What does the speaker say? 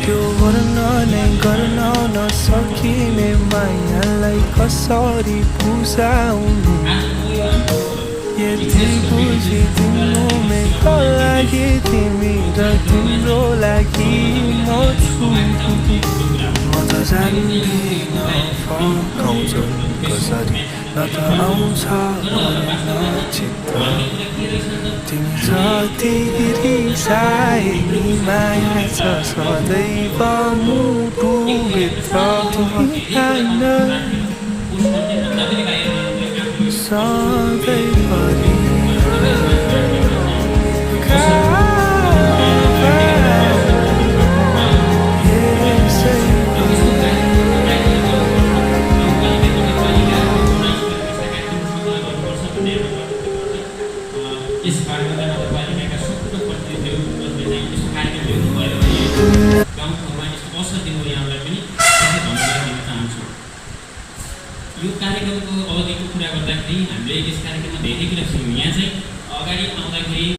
यो गर्न नसकिने मायालाई कसरी बुझाउनु यति बुझिदिनु मेरो लागि तिमी र तिम्रो लागि म छु म त जान्दिन फर्काउँछु कसरी न त आउँछ न चित्त तिमी जति रिसाएकी माया छ सदैव मुटुभित्र तिमी होइन सधैँभरि यस कार्यक्रमलाई नगरपालिकाका सम्पूर्ण प्रतिनिधिहरू यसो कार्यक्रमहरू भएर गाउँठाउँमा यस्तो अवसर दिनु यहाँलाई पनि धन्यवाद दिन चाहन्छु। यो कार्यक्रमको अवधिको कुरा गर्दाखेरि हामीले यस कार्यक्रममा धेरै कुरा सिक्यौँ। यहाँ चाहिँ अगाडि आउँदाखेरि